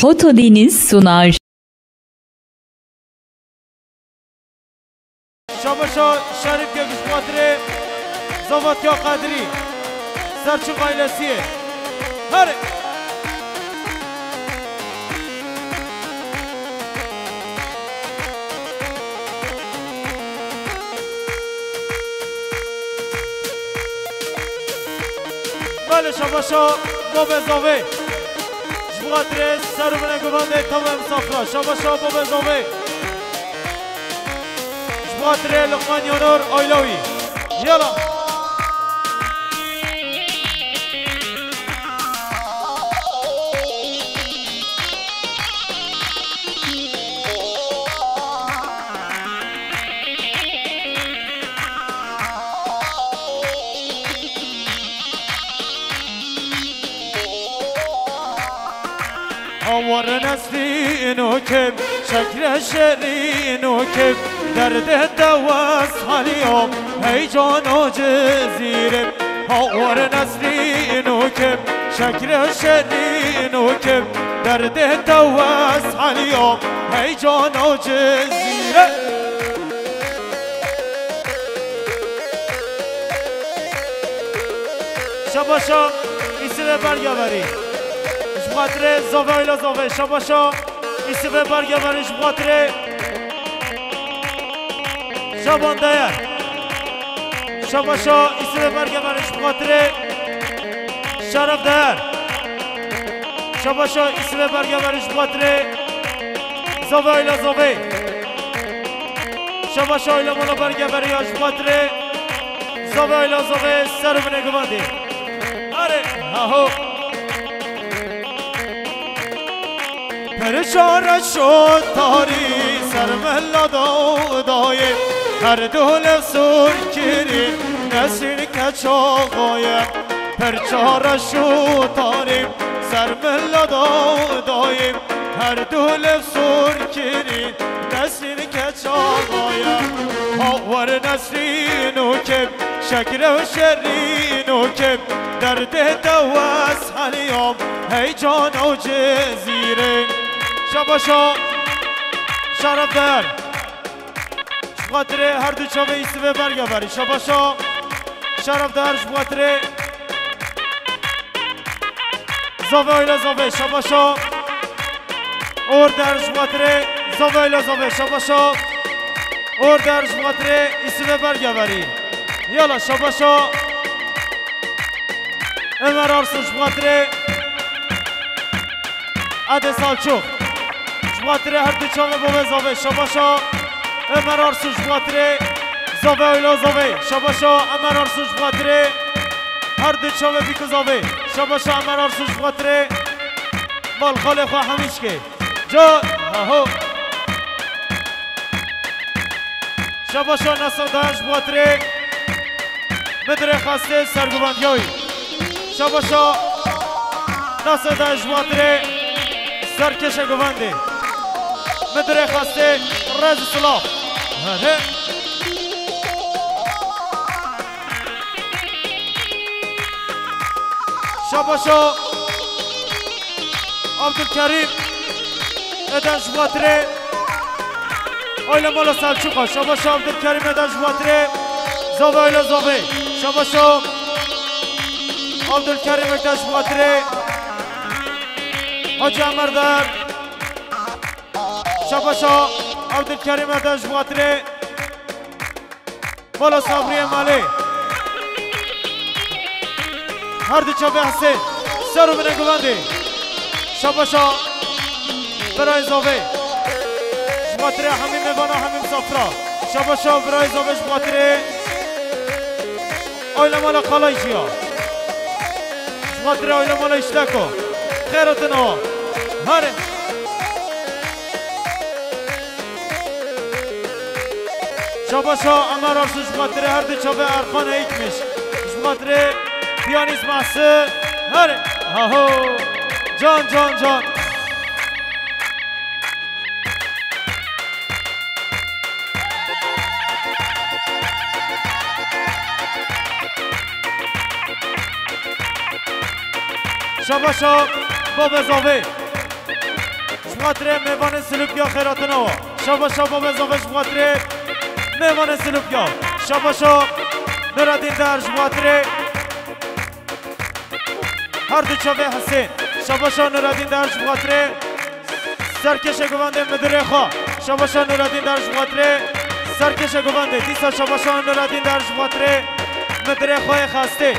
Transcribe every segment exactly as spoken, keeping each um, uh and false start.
Foto Deniz sunar. Şabaşa Şerîf Gök ji xatirê Zavatya Qedrî, Serçik ailesiyê. Herê. Belê, şabaşa Bobê Zavê. Ji bo xatirê ser û binê guvandê tevlê misafira. Şabaşa Bobê Zavê. Ji bo xatirê Luqman Yanor, aile wî. Yala. Hawar nesrîn û kêm, şekre şerîn û kêm, derdê te wes haliyo, hey cano Cizîrê. Hawar nesrîn û kêm, şekre şerîn û kêm, derdê te wes haliyo, hey cano Cizîrê. Şabaşa Îsivê Bergeverî. Ji bo xatirê Zovê Oyla Zovê. Şabaşa Îsivê Bergeverî ji bo xatirê Şaban Değer. Şabaşa Îsivê Bergeverî ji bo xatirê Şeref Değer. Şabaşa Îsivê Bergeverî ji bo xatirê Zovê Oyla Zovê. Şabaşa Oyla Mala Bergeverî ya ji bo xatirê Zovê Oyla Zovê ser û binê guvandê. Are, haho. Perça reş û tarî ser milla dawdayê, her du lev sor kirî nesrîn keça xwe ye. Perça reş û tarî ser milla dawdayê, her du lev sor kirî nesrîn keça xwe ye. Hawar nesrîn û kêm, şekre û şerîn û kêm, derdê te wes heliyam, hey cano Cizîrê. Şabaşa Şeref Değer. Ji bo xatirê her du çavê Îsivê Bergeverî. Şabaşa Şeref Değer ji bo xatirê Zovê Oyla Zovê. Şabaşa Order ji bo xatirê Zovê Oyla Zovê. Şabaşa Order ji bo xatirê Îsivê Bergeverî. Yala, şabaşa Ömer Arsu ji bo xatirê Edê Salçok. Ji bo xatirê her du çavê Bovê Zovê. Şabaşa Ömer Arsu ji bo xatirê Zovê Oyla Zovê. Şabaşa Ömer Arsu ji bo xatirê her du çavê Bîk û Zovê. Şabaşa Ömer Arsu ji bo xatirê balxalê xwe Hemîşkê. Ca, haho. Şabaşa Nasir Dayan ji bo xatirê Midirê Xastê Serguvandiya wî. Şabaşa Nasir Dayan ji bo xatirê Serkêşe Guvandê. Midirê Xastê rez û silav. Here. Şabaşa Abdülkerim Eden ji bo xatirê Aile Mala Selçuka. Şabaşa Abdülkerim Eden ji bo xatirê Zovê Aile Zovê. Şabaşa Abdülkerim Eden ji bo xatirê Hacı Emerdar. Şabaşa Abdülkerim Eden ji bo xatirê Mala Sabriye Malê. Her du çavê Hesê. Ser û binê guvandê. Şabaşa Birayê Zovê. Ji bo xatirê hemî mêvana, hemî misafira. Şabaşa Birayê Zovê ji bo xatirê Aile Mala Kalaycî ya. Ji bo xatirê Aile Mala Îşleko. Xêr hatin awa. Here. Şabaşa Ömer Arsu ji bo xatirê her du çavê Erkan Eğitmiş. Ji bo xatirê piyanîst Mahsi. Here. Haho. Can, can, can. Şabaşa Bobê Zovê. Ji xatirê mêvanên Silûpiya xêratina we. Şabaşa babê zave ji xatirê mêvanên Silûpiya. Şabaşa Nureddin Der ji xatirê her du çavê Hesên. Şabaşa Nureddin Der ji xatirê serkêşê govendê midirê xwe. Şabaşa Nureddin Der ji xatirê serkêşê govendê. Dîsa şabaşa Nureddin Der ji xatirê midirê xwe yê xestê.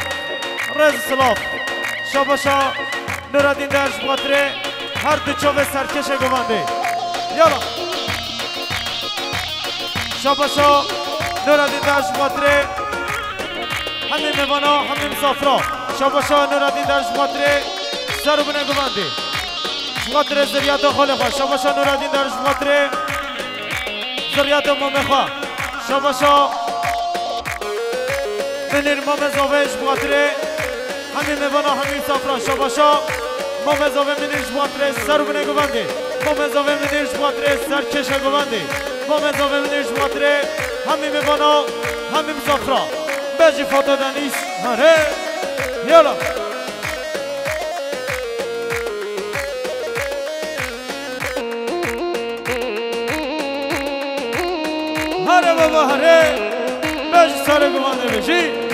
Rêz û silav. Şabaşa Nureddin Der ji xatirê her du çavê serkêşê govendê. Yala. Şabaşa Nureddin Der ji xatirê hemî mêvana, hemî misafira. Şabaşa Nureddin Der ji xatirê ser û binê govendê. Ji xatirê ziriyata xalê xwe. Şabaşa Nureddin Der ji xatirê ziriyata mamê xwe. Şabaşa Minîr mamê zave ji xatirê hemî mêvana, hemî misafira. Şabaşa mamê zave Minîr ji xatirê ser û binê govendê. Mamê zave Minîr ji xatirê serkêşa govendê. Mamê zave Minîr ji xatirê hemî mêvana, hemî misafira. Bejî Fata Denîz. Here. Yala. Here baba, here. Bejî sarê guvan de bejî.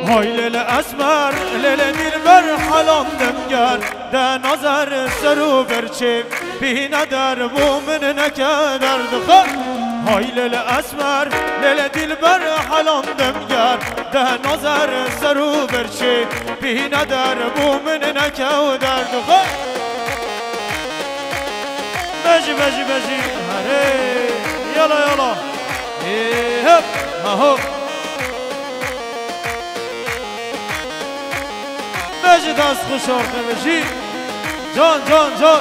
Hay lele esmer, lele dilber, halandim ger. De nazer ser û berçê, bîne der bû min neke derdixwe. Hay lele esmer, lele dilber, halandim ger. De nazer ser û berçê, bîne der bû min neke derdixwe. Bejî, bejî, bejî, herê. Yala, yala. Ê, hep, ha, ho. Bejî dest xweş orte bejî. Can, can, can.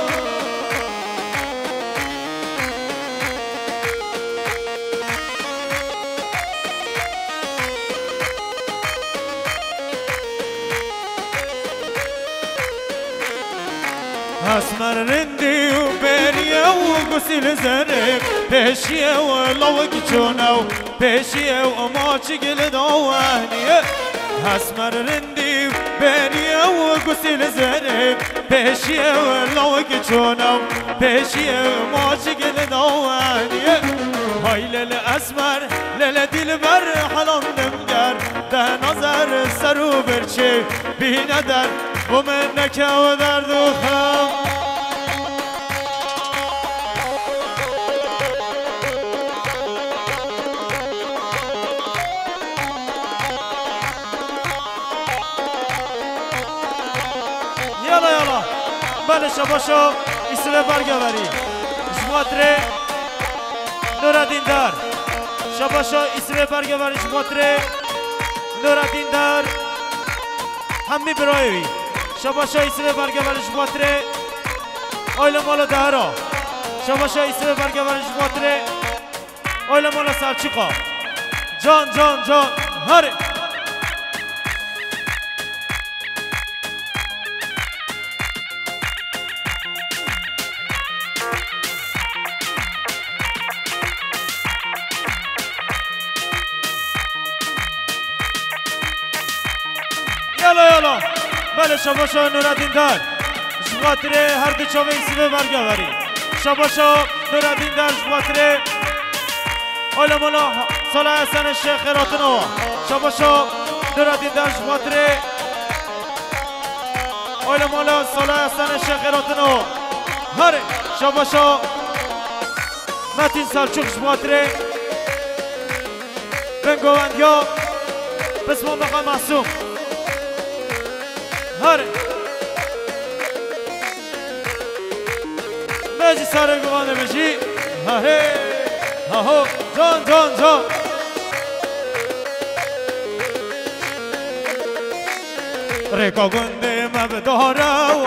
Esmer rindî û beriye û gusî li zerê, pêşiye û lawik çûne û pêşiye û maçik li dawaniye. Esmer rindî û beriye û gusî li zerê, pêşiye û lawik çûne û pêşiye û maçik li dawaniye. Hay lele esmer, lele dilber, halandim ger. De nazer ser û berçê, bîne der, bo min neke derd û xem. Yala, yala. Belê, şabaşo, Îsivê Bergeverî. Ji xatirê Nureddin Dar. Şabaşo, Îsivê Bergeverî, ji xatirê Nureddin Dar. Hemî birayê wî. Şabaşo, Îsivê Bergeverî, ji xatirê Ayla Mala Dehera. Şabaşo, Îsivê Bergeverî, ji xatirê Ayla Mala Selçuqa. Can, can, can. Herê. Yala, yala. Belê, şabaşo Nureddin Dar. Ji xatirê her du çavê Îsivê Bergeverî. Şabaşo Nureddin Dar ji xatirê Ayla Mala Sala Hesen Şêx Xêratina wa. Şabaşo Nureddin Dar ji xatirê Ayla Mala Sala Hesen Şêx Xêratina wa. Herê, şabaşo Metin Selçuk ji xatirê Bingo Wendiya Pisma Meqa Masum. Herê. Mecî sarê guvanê mecî. Ha he. Ha ho. Can, can, can. Rêka gundê me bi dare û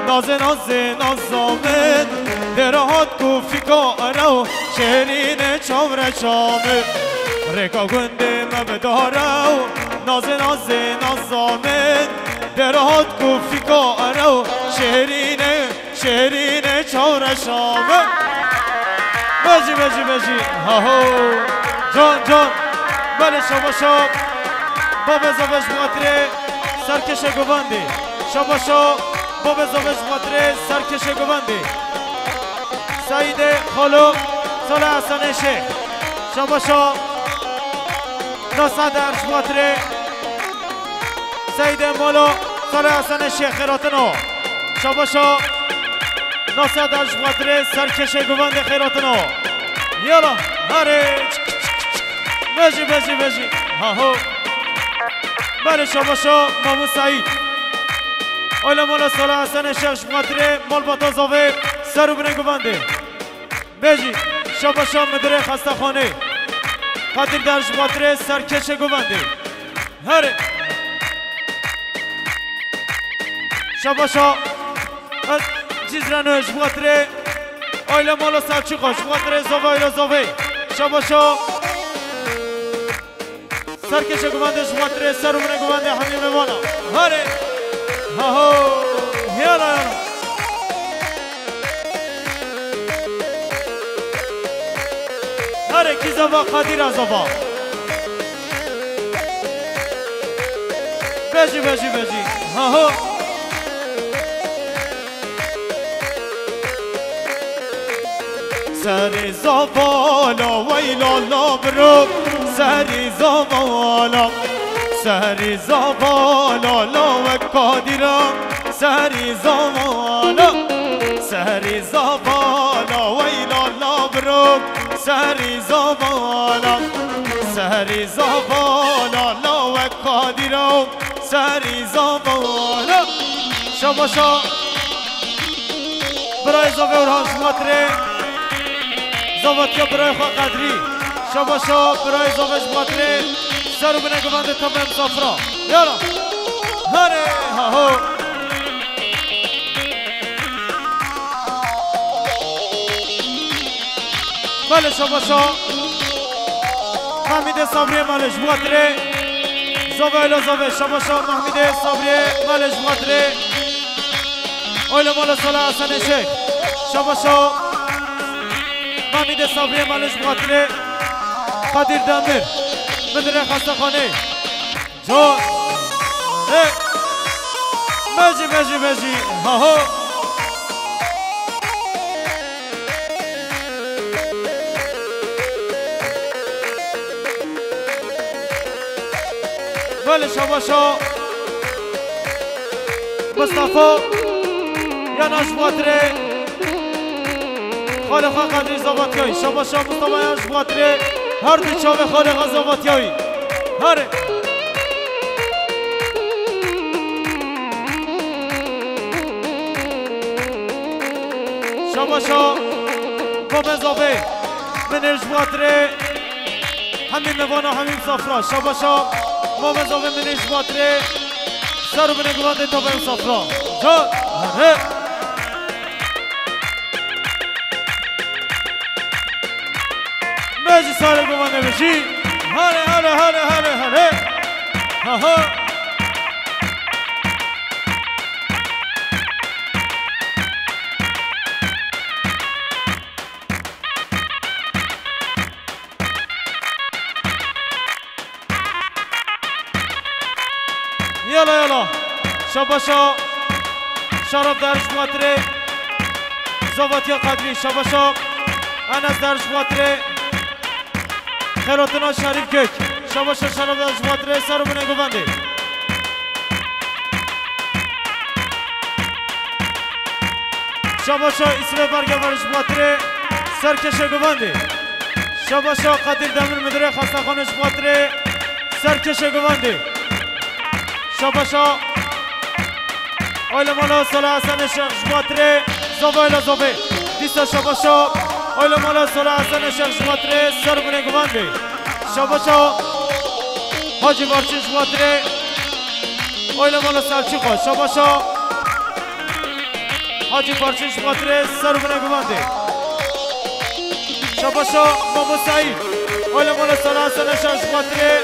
nazê nazê naza min. Dêra hat ku fîka ere û şêrînê çavre çamin. Rêka gundê me bi dare û nazê nazê naza min. Dêra hat ku fîka ere û şêrînê Şêrînê çawreşa me. Mecî, mecî, mecî. Haho. Can, can. Belê şabaşa. Babê Zave ji xatirê serkêşê govandê. Şabaşa. Bobê zovê ji xatirê serkêşê govendê. Seîdê Xolo, Sola Hesenê Şêx. Şabaşa. Nasa der ji xatirê. Seîdê Molo, Sola Hesenê Şêx xêratina. Şabaşa. Nasa der ji xatirê serkêşê govendê xêratina. Yala, herê. Bejî, bejî, bejî. Haho. Belê şabaşa Mamu Seîd. Oyle mala Sola Hesenê Şêx ji xatirê malbata zovê ser û binê govendê. Bejî, şabaşa midirê xestaxanê. Xatir der ji xatirê serkêşê govendê. Herê. Şabaşa, ez Cizreno ji xatirê. Oyle mala Selçuqa ji xatirê zovê oyle zovê. Şabaşa. Serkêşe guvendê ji xatirê ser û binê guvendê hemî mêvana. Herê. Haho. Hêla yana. Herê kî zava Qadîra zava. Bejî, bejî, bejî. Haho. Serî zavala weyla la biro, serî zavala, serî zavala la wek Kadîra, serî zavala, serî zavala weyla la biro, serî zavala, serî zavala la wek Kadîra. Serî zavala. Şabaşa. Birayê zovê Orhan ji xatirê. Zavatiya birayê xwe Qedrî. Şabaşa birayê zovê ji xatirê. Ser û binê guvendê tevê misafira. Yala. Herê, haho. Belê şabaşa. Mehmîdê Sabriyê malê ji bo xatirê. Zove elo zove şabaşa Mehmîdê Sabriyê malê ji bo xatirê. Oyle mala Sala Hasenê Şêx. Şabaşa. Mehmîdê Sabriyê malê ji bo xatirê. Kadir Demir. Midirê xestexanê. Can. Hey. Mecî, mecî, mecî. Ha ho. Belê şabaşa. Mustafa. Yana ji xatirê. Xalê xwe Qedrî Zavatiyayî. Şabaşa Mustafa yan ji xatirê her du çavê xalê xwe Zavatiyayî. Herê. Şabaşa Gomez Avê. Min ê ji xatirê hemî mevana hemî misafira. Şabaşa Gomez Avê min ê ji xatirê. Ser û binê guvendê tavê misafira. Can. Herê. Mecî sarê gumane bijî. Hale, hale, hale, hale, hale. Ha, ha. Yala, yala. Şabaşa. Şarap der ji xatirê. Zavatiya Qadrî. Şabaşa. Enes der ji xatirê. Xerotina Şerîf Gök. Şabaşa şarap der ji xatirê. Ser û binê guvendê. Şabaşa Îsmê Bergever ji xatirê serkêşê guvendê. Şabaşa Qedîr Demir Midirê Xestaxanê ji xatirê serkêşê guvendê. Şabaşa Oyle Mala Sala Hasenê Şex ji xatirê zovê ile zovê. Dîsa şabaşa Oyle Mala Sala Hasenê Şex ji xatirê ser binê guvendê. Şabaşa Hacî Barçin ji xatirê Oyle mala Selçuqa, şabaşa. Hacî Barçin ji xatirê ser û binê guvendê. Şabaşa Mamo Seîd. Oyle mala Sala Hasenê Şah ji xatirê.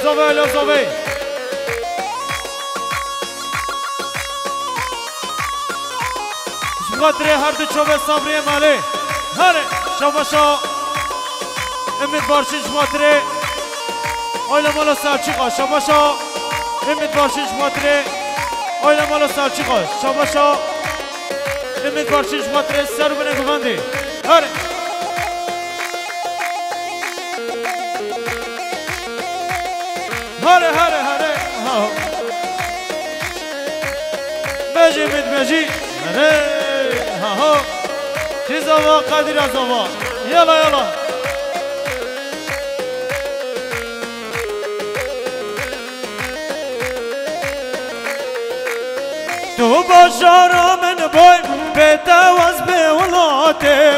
Zove, oyle zove. Ji xatirê her du çavê Sabriyê malê. Herê, şabaşa. Ümit Barçin ji xatirê. Oyle mala Selçuqa, şabaşa. Ümit Barçin ji xatirê. Oyla mala Selçuqa, şabaşa. Limit Barçın ji xatirê ser bine guvendê. Her. Hare, hare, hare. Ha. Bejî, mit bejî. Hare. Ha, ha. Çi zava, Kadir Azava. Yala, yala. Tu bajara min bay, bê te wez bê welatê.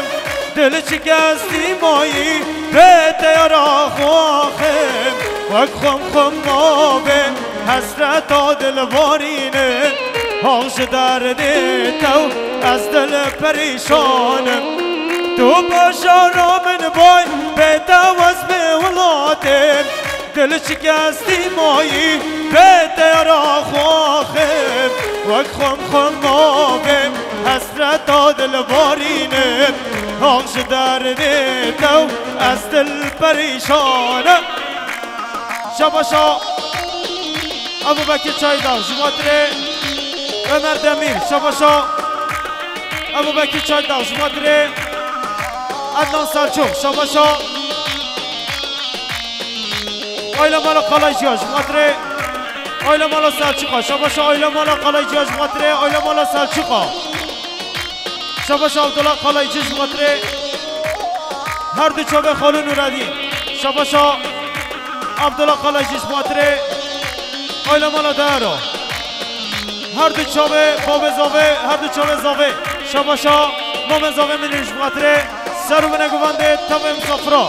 Dil çi kes tîmayî, bê te yara xwe axê. Wek xwem xwem navê, hesreta dil barîne. Hax ji derdê te û ez dil perîşanim. Tu bajara min bay, bê te wez bê welatê. Dil şikestî mayî, bê te ra xwe axim. Wek xwem xwem navê, hesreta dil barînim. Hax ji derdê te û ez dil perîşanim. Şabaşa Ebu Bekir Çaydağ, ji xatirê Ömer Demir, şabaşa Ebu Bekir Çaydağ, ji xatirê Adnan Selçuk, şabaşa Aile mala Kalaycıya, ji xatirê Aile mala Selçuqa, şabaşa Aile mala Kalaycıya, ji xatirê Aile mala Selçuqa. Şabaşa Abdullah Kalaycı, ji xatirê her du çavê Xalû Nureddîn. Şabaşa Abdullah Kalaycı, ji xatirê Aile mala Dayaro. Her du çavê bavê zavê, her du çavê zavê. Şabaşa mamê zavê min ji xatirê ser û bine guvandê tevê misafira.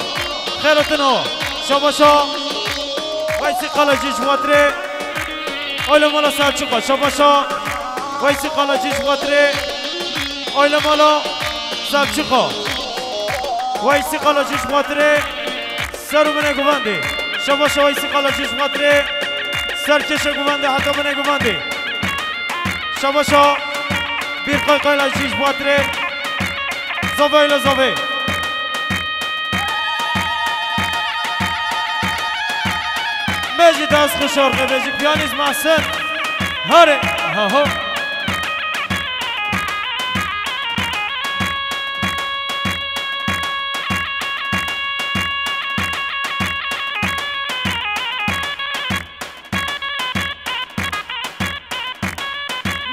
Xêratin o. Şabaşa Veysî Kalacî ji xatirê Aile mala Selçuqa. Şabaşa Veysî Kalacî ji xatirê Aile mala Selçuqa. Veysî Kalacî ji xatirê ser û bine guvandê. Şabaşa Weysî Kalacî ji xatirê serkêşe guvandê heta bine guvandê. Şabaşa Bîrqay Kalacî ji xatirê zavê ile zavê. Bejî dest xişar xebejî piyanîst Mahsen. Hare. Ha ho.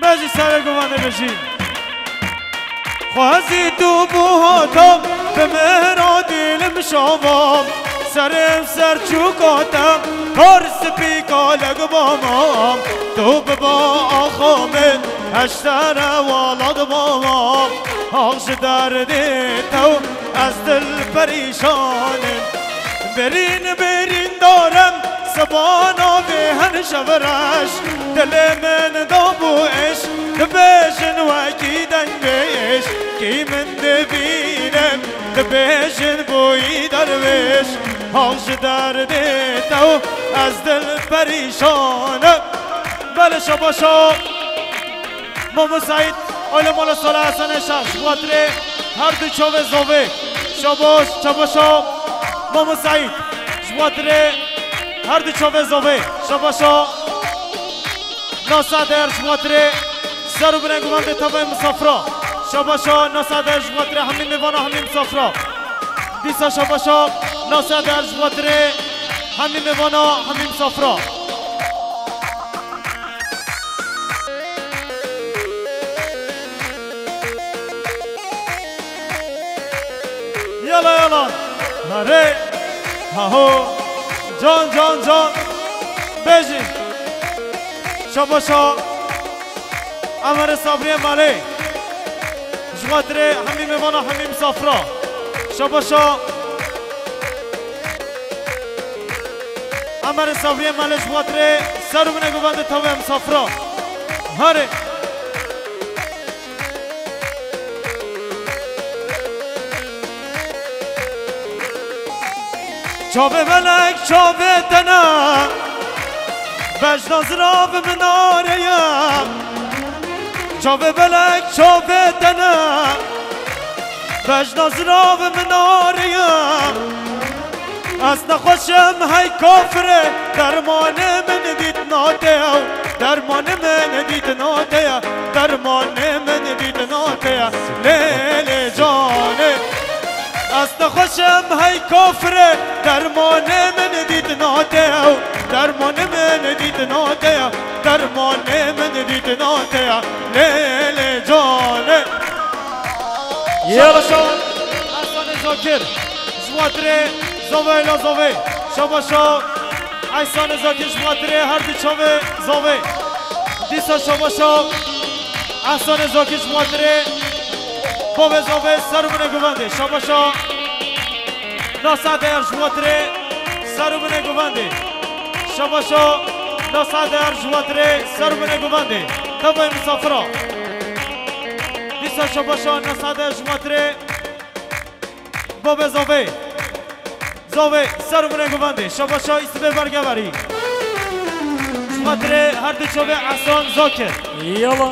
Bejî serê guvanê bejî. Xwezî tu bû hatam, bi mehra dîlim şamam. Serê Selçuka te, kar spî kalek bamam. Tu biba axamê, heştere welat bamam. Hax ji derdê te û ez dil perîşanim. Birîn birîn darim, sibana vê hin şev reş. Dilê min dabû êş, dibêjin wekî dengbêj. Kî min dibîne, dibêjin bûyî dervêş. Hax ji derdê te û ez dil perîşanim. Belê şabaşa. Mamo Seîd, Aile mala Salih Hesen Eşa, ji xatirê her du çavê zavê. Şabaş, şabaşa Mamo Seîd, ji xatirê her du çavê zavê. Şabaşa Nasa Der, ji xatirê ser û binê guvandê tevê misafira. Şabaşa Nasa Der, ji xatirê hemî mêvana, hemî misafira. Dîsa şabaşa Nasa Der, ji xatirê hemî mêvana, hemî misafira. Yala yala. Hare. Haho. Can can can. Bejî. Şabaşa. Emerê Sabriye Malê. Ji xatirê hemî mêvana, hemî misafira. Şabaşa. Emerê Sabriye Malê ji xatirê ser û binê guvandê tevê misafira. Hare. Çavê belek çavê te ne, bejna zirav minare ye. Çavê belek çavê te ne, bejna zirav minare ye. Ez nexweşim hey kafirê, dermanê min dît natew. Dermanê min dîtina te ye, dermanê min dîtina te ye, lê lê canê. Ez nexweşim hey kafirê, dermanê min dîtina te ye, dermanê min dîtina te ye, dermanê min dîtina te ye, lê lê canê. Yala. Şabaşa Ehsanê Zakir ji xatirê zavê la zavê. Şabaşa Ehsanê Zakir ji xatirê her du çavê zavê. Dîsa şabaşa Ehsanê Zakir ji xatirê bavê zavê ser û binê guvendê. Şabaşa Nasader ji xatirê ser û binê guvendê. Şabaşa Nasader ji xatirê ser û binê guvendê. Tevayê misafira. Dîsa şabaşa Nasader ji xatirê bavê zavê. Zavê ser û binê guvendê. Şabaşa Îsibê Belgeverî. Ji xatirê her du çavê Ehsan Zakir. Yala.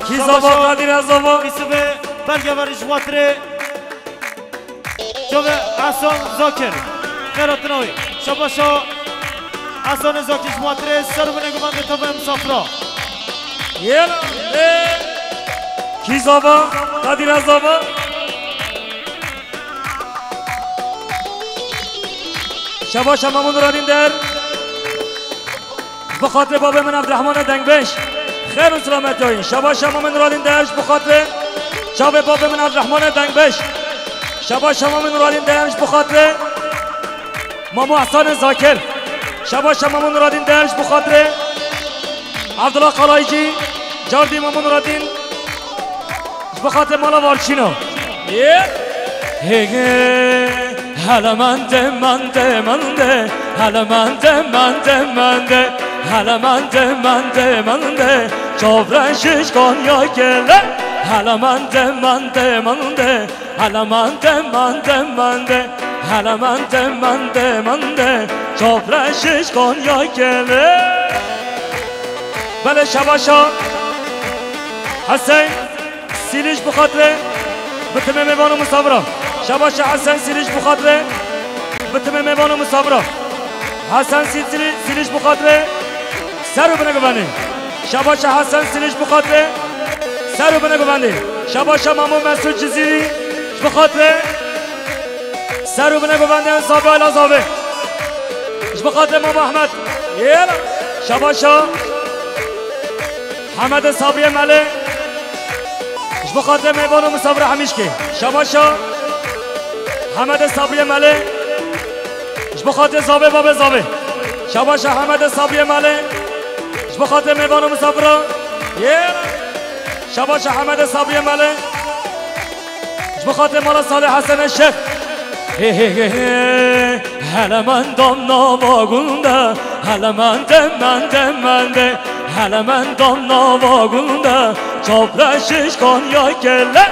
Kî zava, Kadir Ezava. Îsibê Belgeverî ji xatirê çavê Ehsan Zakir. Xêratina wî. Şabaşa Ehsanê Zakir ji xatirê ser û binê guvendê tevayê misafira. Yala. Ê. Kî zava, Kadir Ezava. Şabaşa Mamun Radîn der. Ji bo xatirê babê min Evdirehmanê Dengbêj. Xêr û selametiyayî. Şabaşa Mamun Radîn der ji bo xatirê çavê babê min Evdirehmanê Dengbêj. Şabaşa Mamun Radîn der ji bo xatirê Mamo Ehsanê Zakir. Şabaşa Mamo Nuradîn der ji bo xatirê Evdila Qalaycî, cardî Mamo Nuradîn ji bo xatirê mala Varçîno. Yê. Hê, hele mende, mende, mende, hele mende, mende, mende, hele mende, mende, mende, çavre şişkan ya gele, hele mende, mende, mende. Hele mande, mande, mande, hele mande, mande, mande, çavre şişkan ya gele. Belê şabaşa Hesen Sîlî ji bo xatirê bi timê mêvan û misafira. Şabaşa Hesen Sîlî ji bo xatirê bi timê mêvan û misafira. Hesen Sîlî, Sîlî ji bo xatirê ser û binê guvendê. Şabaşa Hesen Sîlî ji bo xatirê ser û binê guvendê. Şabaşa Mamo Mesûd Cizîrî ji bo xatirê ser û binê guvendê Zavê Ayla Zavê. Ji bo xatirê Mamo Ehmed. Yela. Şabaşa Hemedê Sabriyê Melê. Ji bo xatirê mêvan û misafira Hemîşkê. Şabaşa Hemedê Sabriyê Melê. Ji bo xatirê Zavê, babê Zavê. Şabaşa Hemedê Sabriyê Melê. Ji bo xatirê mêvan û misafira. Yê. Şabaşa Hemedê Sabriyê Melê. Ji bo xatirê mala Salih Hesenê Şêx. He, he, he, he. Hele mendam nava gulde, hele mende, mende, mende. Hele mendam nava gulde, çavre şişkan ya kele.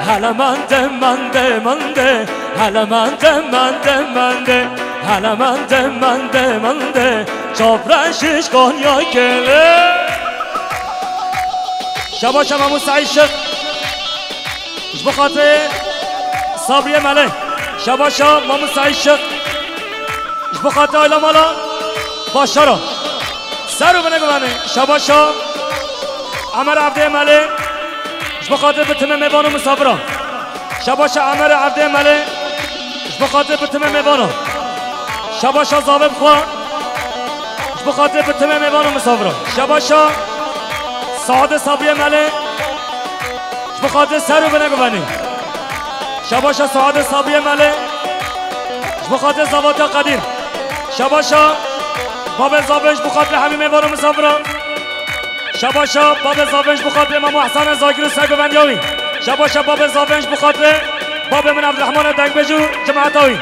Hele mende, mende, mende. Hele mende, mende, mende. Hele mende, mende, mende. Çavre şişkan ya kele. Şabaşa Mamo Seîd Şêx. Ji bo xatirê Sabriyê Melê. Şabaşa Mamo Seîd Şêx. Ji bo xatirê aîla mala Başara. Ser û binê guvenê. Şabaşa Emer Evdê Melê. Ji bo xatirê bi timê mêvan û misafira. Şabaşa Emer Evdê Melê. Ji bo xatirê bi timê mêvana. Şabaşa Zavê bixwe. Ji bo xatirê bi timê mêvan û misafira. Şabaşa Saadê Sabriyê Melê. Ji bo xatirê ser û binê guvenê. Şabaşa Saadê Sabriyê Melê. Ji bo xatirê Zavatiya Qedîr. Şabaşa Babê Zavê ji bo xatirê hemî mêvan û misafira. Şabaşa Babê Zavê ji bo xatirê Mamo Ehsanê Zakir û serguvendiya wî. Şabaşa Babê Zavê ji bo xatirê babê min Evdirehmanê Dengbêj û cemaeta wî.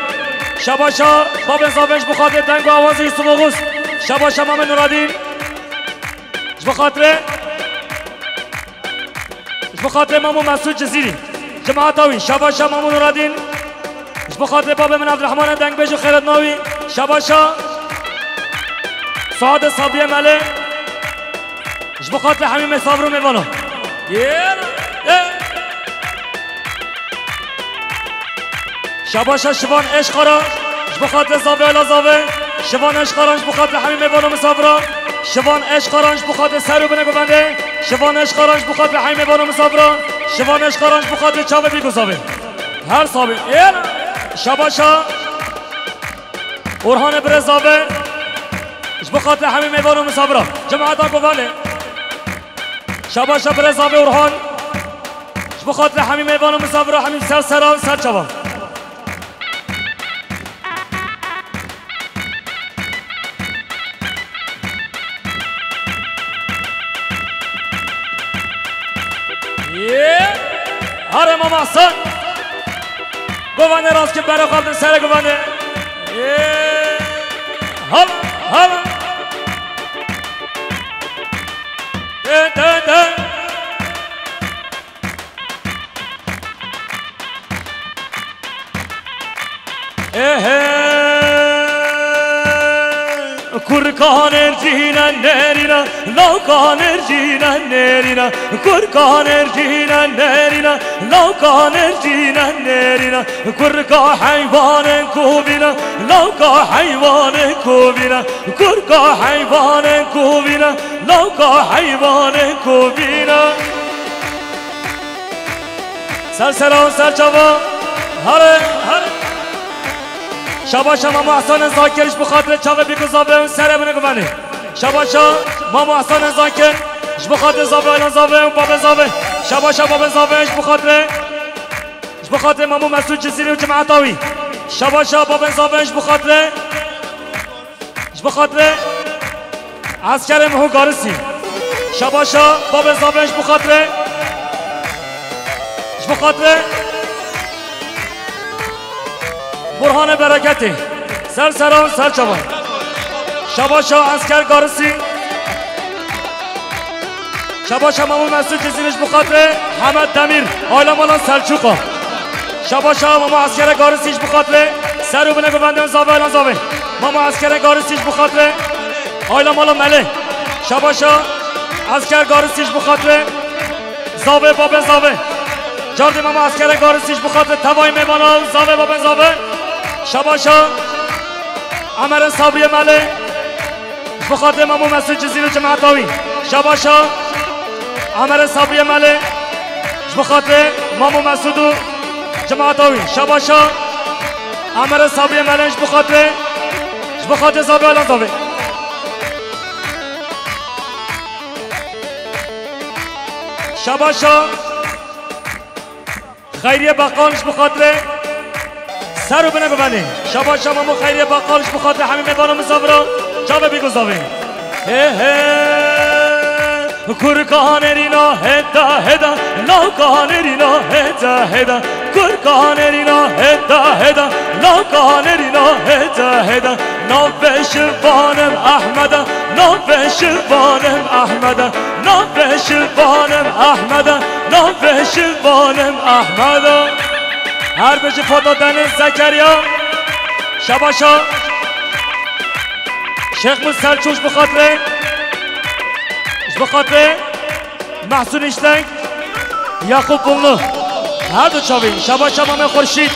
Şabaşa Babê Zavê ji bo xatirê deng û awazê Yusuf Oxuz. Şabaşa Mamê Nuradîn. Ji bo xatirê, ji bo xatirê Mamo Mesûd Cizîrî, cemaeta wî, şabaşa Mamo Nuradîn, ji bo xatirê babê min Evdirehmanê Dengbêj û xêretna wî, şabaşa Saadê Sabriyê Melê, ji bo xatirê hemî mêsafir û mêvana. Yê, yê. Şabaşa Şivan Eşqara, ji bo xatirê Zavê Ayla Zavê, Şivan Eşqara ji bo xatirê hemî mêvan û misafira. Şivan Eşqaran ji bo xatirê ser û binê govendê. Şivan Eşqaran ji bo xatirê hemî mêvan û misafira. Şivan Eşqaran ji bo xatirê çavê bîk û zavê. Her sabî. Êl. Şabaşa. Orhanê birê zavê. Ji bo xatirê hemî mêvan û misafira. Cemaeta govendê. Şabaşa birê zavê Orhan. Ji bo xatirê hemî mêvan û misafira, hemî ser seran, ser çavan. Yê! Hare Mama Hasan! Govane rast ki bere xaldin sere govane. Yê! Hal, hal! De, de, de! Ehe, kurkan ercîne nerîne, lawkan ercîne nerîne, kurkan ercîne nerîne, lawkan ercîne nerîne, kurka heywanên kovîne, lawka heywanên kovîne, kurka heywanên kovîne, lawka heywanên kovîne. Ser sera û ser çava. Hare, hare. Şabaşa Mamo Ehsanên Zakir ji bo xatirê çavê bîk û zavê û serê binê guvenê. Şabaşa Mamo Ehsanên Zakir ji bo xatirê zavê, alan zavê û babê zavê. Şabaşa babê zavê ji bo xatirê, ji bo xatirê Mamo Mesûd Cizîrî û cemaeta wî. Şabaşa babê zavê ji bo xatirê Ji bo xatirê eskerê Miho Garisî. Şabaşa babê zavên ji bo xatirê. Ji bo xatirê Burhanê Bereketê. Ser seran, ser çavan. Şabaşa esker Garisî. Şabaşa Mamo Mesûd Cizîrî ji bo xatirê Hemed Demîr, aile mala Selçûqa. Şabaşa Mamo Eskere Garisî ji bo xatirê ser û binê guvendên zavê, alan zavê. Mamo Eskere Garisî ji bo xatirê aile mala Melê. Şabaşa Esker Garisî ji bo xatirê zavê, babê zavê. Cardê Mamo Eskere Garisî ji bo xatirê tevayê mêvana û zavê, babê zavê. Şabaşa Emerê Sabriyê Melê. Ji bo xatirê Mamo Mesûd Cizîr û cemaeta wî. Şabaşa Emerê Sabriyê Melê. Ji bo xatirê Mamo Mesûd û cemaeta wî. Şabaşa Emerê Sabriyê Melê ji bo xatirê, ji bo xatirê zavê, alan zavê. Şabaşa Xeyriye Bakal ji bo xatirê ser û binê guvenê. Şabaşa Mamo Xeyriye Bakal ji bo xatirê hemî mêvan û misafira çavê bîk û zavê. He he. Kurka nerîna heda heda, lawka nerîna heda heda. Kurka nerîna heda heda, lawka nerîna heda heda. Navê şivanim Ehmeda, navê şivanim Ehmeda, navê şivanim Ehmeda, navê şivanim Ehmeda. Her bijî Fata Deniz Zekeriya. Şabaşa Şêx Mûs Selçûk ji bo xatirê, ji bo xatirê Mehsûn Îşteng, Yaqûb Bulnu. Her du çavî. Şabaşa Mamê Xurşîd.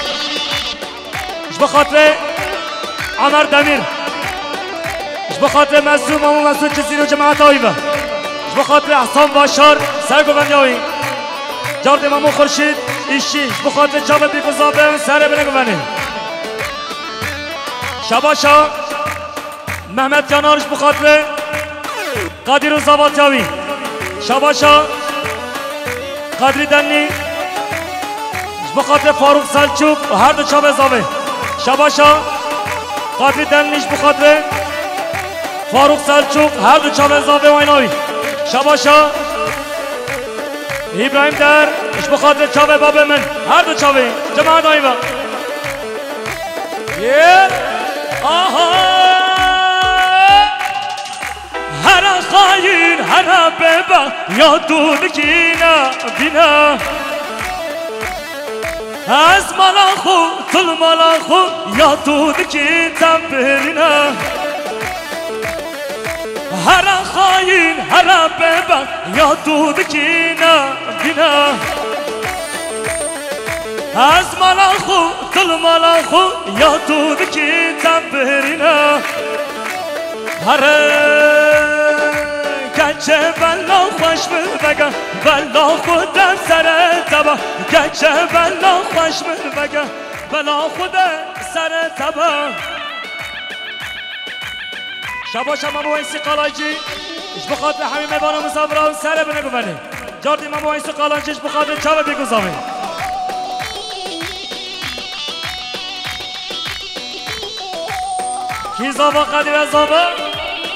Ji bo xatirê Emer Demîr. Ji bo xatirê Mesûd, Mamo Mesûd Cizîrî û cemaeta wî ve. Ji bo xatirê Ehsan Başar, sergovendiya wî. Cardê Mamo Xurşîd, îşî. Ji bo xatirê çavê bîk û zavê serê binê guvenê. Şabaşa Mehmet Yanar ji bo xatirê Qadîr û zavatiya wî. Şabaşa Qadrî Denlî ji bo xatirê Farûq Selçûk û her du çavê zavê. Şabaşa Qadrî Denlî ji bo xatirê Farûq Selçûk her du çavê zavê wayna wî. Şabaşa Îbrahîm Der ji bo xatirê çavê babê min her du çavê cemaeta wî ve. Yê! Aha! Hera xayîn, hera bêbextî ya tu dikî navîna. Ez mala xwe, tu li mala xwe ya tu dikî tembirîna. Hera xayîn, hera bêbextî ya tu dikî navîna. Ez mala xwe, tu li mala xwe ya tu dikî tembirîna. Here Çe bela xweş min vege, bela xwe de sere te be. Keçe bela xweş min vege, bela xwe de sere te be. Şabaş e Mamo Weysî Qalancî, ji bo xatirê hemî mêvan û misafiran sere bine guvenê. Cartî Mamo Weysî Qalancî ji bo xatirê çavê bî guzavê. Kî zava qedî ve zava.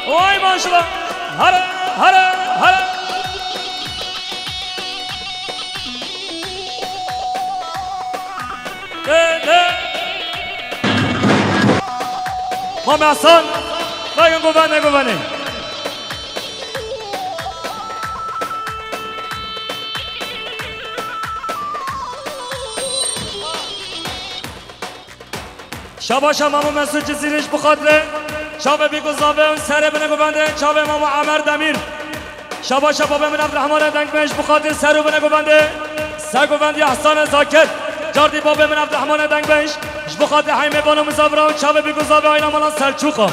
Oy maşallah. Here, here, here. De, de. Mame Hasan. Vekin guvenê, guvenê. Şabaş e Mamo Mesûd Cizîrî ji bo xatirê çavê bî guzavê û serê bine guvendê çavê Mamo Emer Demîr. Şabaş e babê min Evdirehmanê Dengbêj ji bo xatirê ser û bine guvendê. Ser guvendiya Hesane Zakir. Cartî babê min Evdirehmanê Dengbêj ji bo xatirê hemî mêvan û misafiran çavê bî guzavê aîla mala Selçûqa.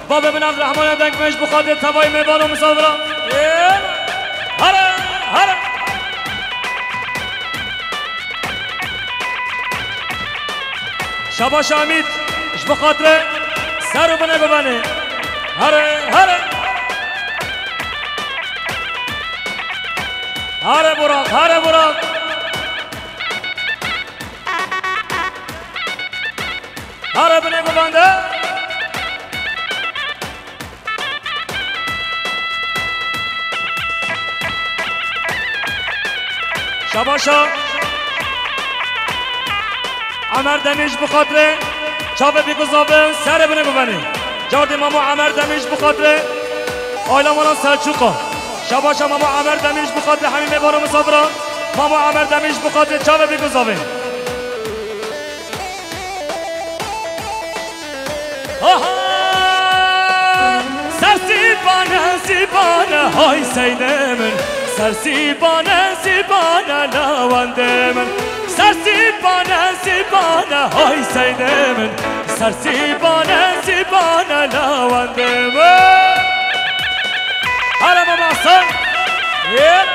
Babê min Evdirehmanê Dengbêj ji bo xatirê tevayî mêvan û misafiran. Ê, here, here. Şabaş Amîd, ji bo xatirê ser û bine guvenê. Here, here. Here Burak, here Burak. Here bine guvende. Şabaş e. Emer Demîr ji bo xatirê çavê bî guzavê serê bine guvenê. Cartî Mamo Emer Demîr ji bo xatirê aîla mala Selçûqa. Şabaş e Mamo Emer Demîr ji bo xatirê hemî mêvan û misafiran. Mamo Emer Demîr ji bo xatirê çavê bî guzavê. Aha! Ser sîpane, sîpane, hay seydê min. Ser sîpane, sîpane, lewendê min. Ser sîpane, sîpane, hay seydê min. Ser sîpane, sîpane, lewendê min. Hele Mama Hasan. Yep.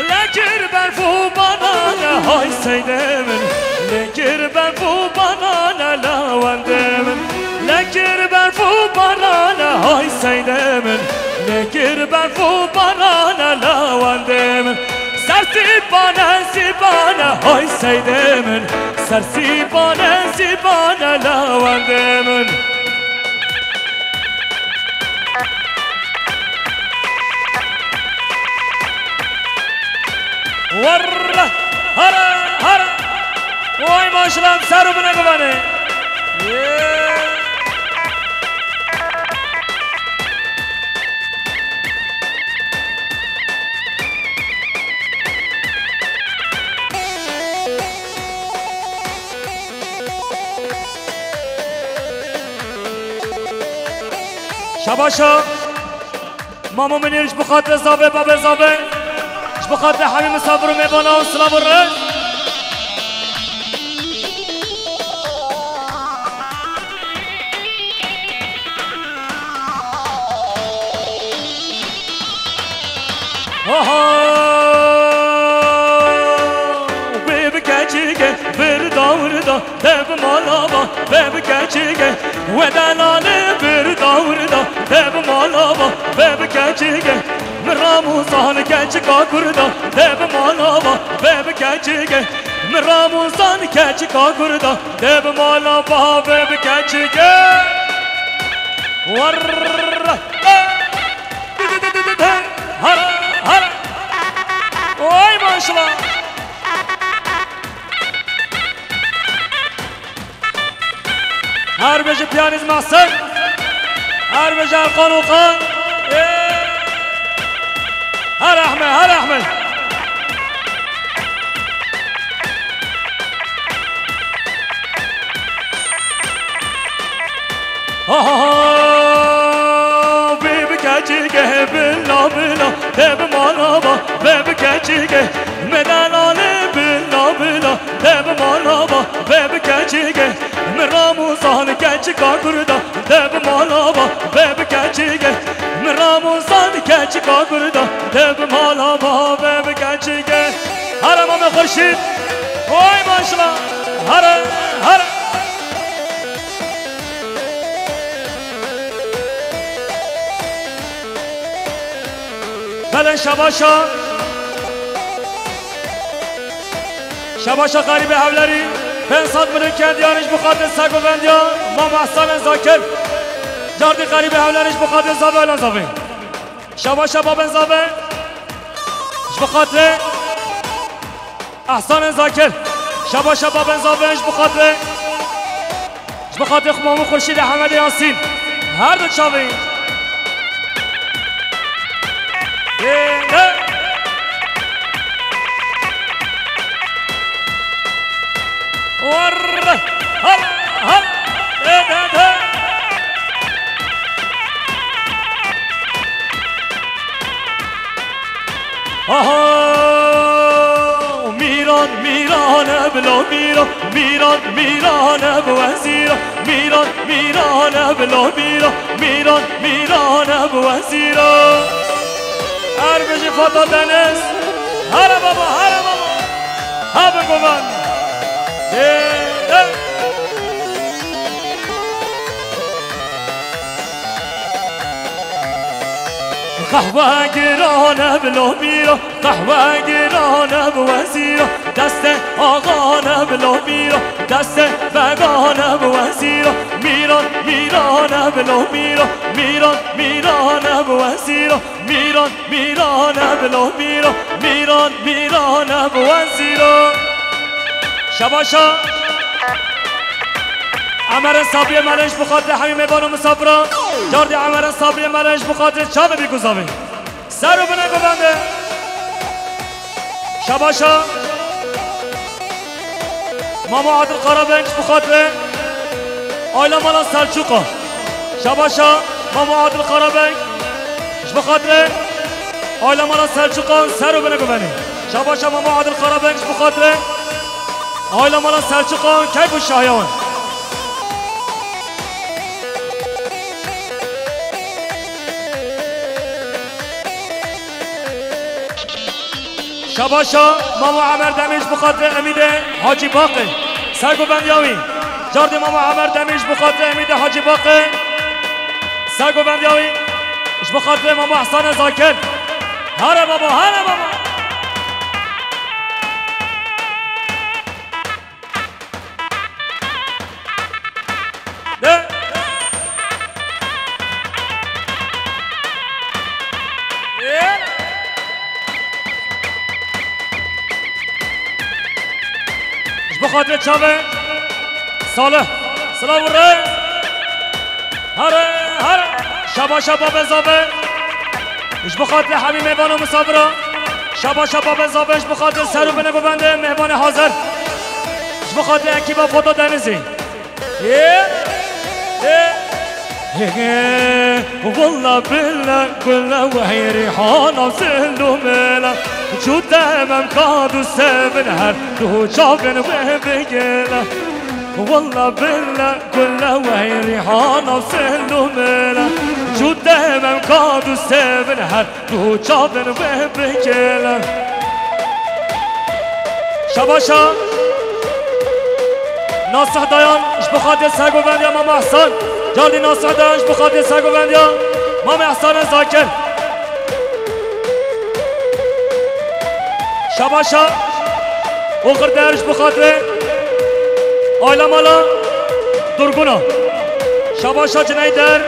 Lekir berf û banane, hay seydê min. Lekir berf û banane, lewendê min. Lekir berf û banane, hay seydê min. Lekir berf û banane, lewendê min. Ser sîpane, sîpane, hay seydê min. Ser sîpane, sîpane, lewendê min. Werre, here, here. Oy maşallah, ser û bine guvenê. Yee. Şabaş e. Mamo Minîr ji bo xatirê zavê, babê zavê. Ji bo xatirê hemî misafir û mêvana û silav û rêz. Aha! Wê bi keçike, vir da, vir da, dev mala va, ve bi keçike. We delalê vir da, vir da, dev mala va, ve bi keçike. Min ramûzan keçika kurda, dev mala va, ve bi keçike. Min ramûzan keçika kurda, dev mala va, ve bi keçike. Warra! Hara, hara! Oy maşallah! Her bêje piyanîz Mehsen. Her bêje Erkan Okan. Ê! Her Ehmed, her Ehmed. Ha ha ha, bê bi keçike bila bila, te bi mala va, bê bi keçike. Çige, me delalê bila bila, de bi mala ba, ve bi keçige. Me Ramûzan keçika kurda, de bi mala ba, ve bi keçige. Me Ramûzan keçika kurda, de bi mala ba, ve bi keçige. Hara Mame Xurşîd. Oy maşallah. Hara, hara. Belê şebaşa. Şebaşa xerîbê hewlerî. Pênc sed mirin kendiyan ji bo xatir sergovendiya Mama Ehsanê Zakir. Cardî xerîbê hewlerî ji bo xatir zavê lan zavê. Şebaşa babên zavê. Ji bo xatirê Ehsanê Zakir. Şebaşa babên zavê ji bo xatirê. Ji bo xatirê xwe Mamû Xurşîd Ehmedê Yasîn. Her du çavê. Ê, ne. Warre. Hal, hal. Ê, ne, ne. Aha, Mîran, Mîran e bilo Mîran, Mîran, Mîran e bi wezîra, Mîran, Mîran e bilo Mîran, Mîran, Mîran e bi wezîra. Her bijî Fata Deniz. Here baba, here baba. Habe guvan. Ê, ê. Qehwe giran e bilo Mîra, qehwe giran e bi wezîra, destê axan e bilo Mîra, destê vegan e bi wezîra, Mîran, Mîran e bilo Mîra, Mîran, Mîran e bi wezîra, Mîran, Mîran e bilo Mîra, Mîran, Mîran e bi wezîra. Şebaşa. Emerên Sabriyê Melên ji bo xatirê hemî mêvan û misafiran. Cardî Emerên Sabriyê Melên ji bo xatirê çavê bî guzavê. Ser û binê guvende. Şebaşa. Mamo Adil Karabeng ji bo xatirê aîla mala Selçûqa. Şebaşa Mamo Adil Karabeng ji bo xatirê aîla mala Selçûqan ser û binê guvenê. Şebaşa Mamo Adil Karabeng ji bo xatirê aîla mala Selçûqan keyf û şahiya wan. Şebaşa Mamo Emer Demîr ji bo xatirê Emîdê Hacî Baqê. Ser guvendiya wî. Cardî Mamo Emer Demîr ji bo xatirê Emîdê Hacî Baqê. Ser guvendiya wî. Ji bo xatirê Mamo Ehsanê Zakir. Here baba, here baba. De. Ji bo xatirê çavê Salih. Silav û rêz. Here, here. Şebaşa babê zavê. Ji bo xatirê hemî mêvan û misafira. Şebaşa babê zavê ji bo xatirê ser û binê guvendê mêvanê hazir. Ji bo xatirê ekîba Foto Denizî. Ê, ê. He, he, walla billa gulla wey rîhana zilûmela. Cû demem ka du sevin her du çavin wê bigela. Walla billa gulla wey rîhana zilûmela. Cû demem ka du sevin her du çavin wê bigela. Şebaşa. Nasih Dayan ji bo xatirê sergovendiya Mama Ehsan. Cardî Nasih Dayan ji bo xatirê sergovendiya Mama Ehsanê Zakir. Şebaşa. Oxir Der ji bo xatirê aîla mala Durguna. Şebaşa Ciney Der